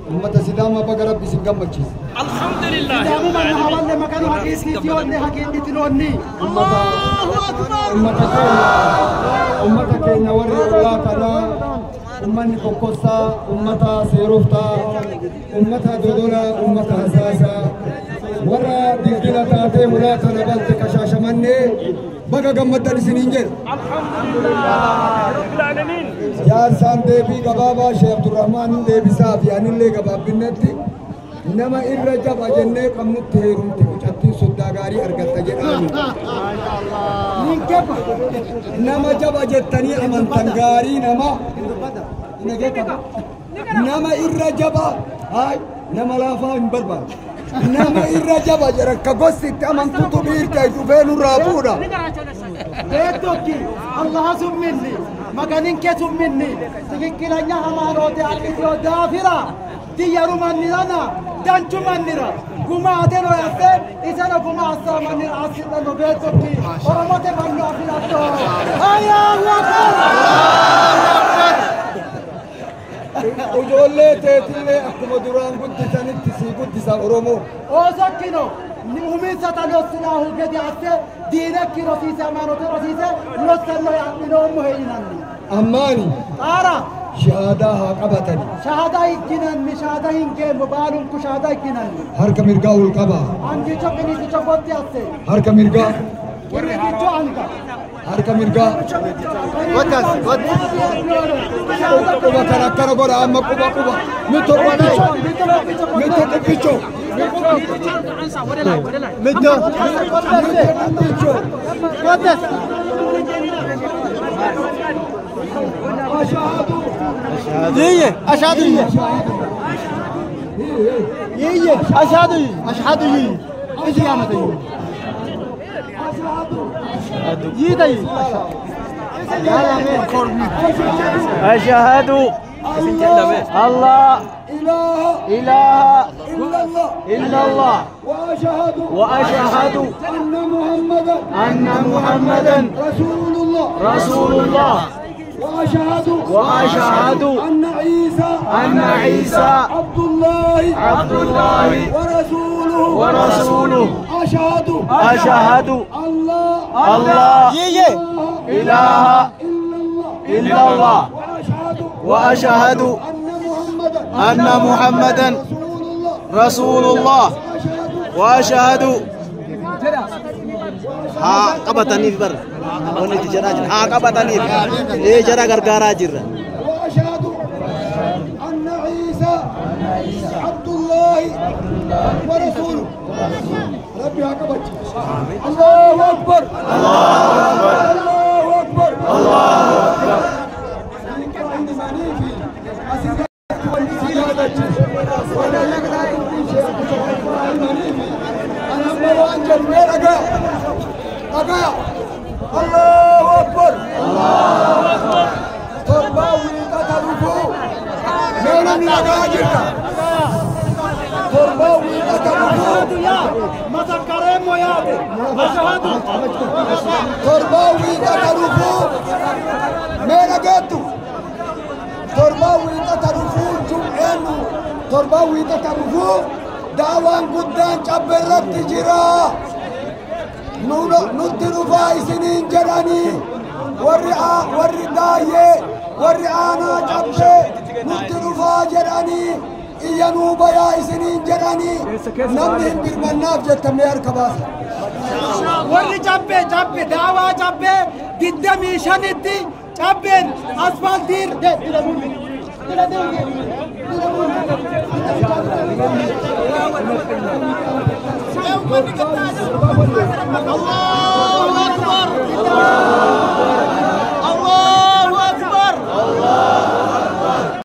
Ummata Sidaamaa baga Rabbi isin gammachiise. Alhamdulillah. Sidaamu manna hawalle Maganu hagiirsiisiyoonni hagiidhitinoonni. Ummata keenya warri ollaa kanaa, ummanni Kokkossaa, ummata Seeroftaa, ummata Dodolaa, ummata Hasaasaa, warra dildila taatee hulaa tana balte kashaashamannee baga gammaddan isiniin jedha. Alhamdulillah. Rabbil alamin. Jaarsaan deebii gabaabaa Sheekh Abdurrahmaan deebisaa fi anillee gabaabinnetti nama irra jaba jennee qabnutti heerumte mucattiin soddaa gaarii argatta jedhaani. Nama jaba jettanii amantan gaarii nama nama irra jaba haay nama laafaa hin barbaadu. Nama irra jaba jedha akka gosti itti amantutu dhiirta dhufee nurraa fuudha. Beettokki Allah summinni Maganinke summinni ትክክለኛ ሃይማኖት አቅዮ ዳፊራ ዲየሩ mannirana danchu mannira gumaateno yatte iseno guma assa mannira assidhanno beettokki Oromote mannu afiratto. Allahu Akbar. Ijoollee teetillee akkuma duraan guddisanitti sii guddisa Oromoo. Oosokkino uminsata lossinaahu gede asse diinekki rosiise ሃይማኖte rosiise lossanno adhinoommo heeyinanni. Ammaani Xaara shahaadaa haa qabatani. Shahaada higginanni shahaada hingeemmo baalunku shahaada higginanni. Harka mirgaa ol qabaa. Angicho qiniiticho gotti asse. Harka mirgaa. Qiniiticho anga. Harka mirgaa. Quba kan akkana godha amma quba quba. Mitto qubbicho. Mitto qubbicho. Mitto qubbicho. Ashhadu. Yiye, ashhadu yiye. Yiye, ashhadu yiye. Ashhadu yiye. Ashhadu. Ashhadu. Yiye da yiye. أشهد الله إله إلا الله وأشهد أن محمدا رسول الله وأشهد أن عيسى عبد الله ورسوله أشهد الله إله إلا الله وأشهد أن محمدا رسول الله وأشهد ها قبطني بر وني تجرا ها قبطني إيه جرا غرغارا جرا وأشهد أن عيسى عبد الله ورسوله. ربي هكبت. الله أكبر. الله أكبر. الله أكبر. الله أكبر. الله أكبر. ترباوي قتلوه. مين نجاجرك؟ ترباوي قتلوه. مسكرين وياتي. أشهد. ترباوي قتلوه. مين جاتو؟ ترباوي قتلوه جمعينو. ترباوي قتلوه. دعوان قدام جبرت جرا. nutti dhufaa isiniin jedhanii warri daayyee warri aanaa cabsee nutti dhufaa jedhanii iyyanuu bayaa isiniin jedhanii namni hin birmannaaf jettamee harka baasa. Warri cabbee cabbe daawaa cabbee 25tti cabbeen asfaaltiin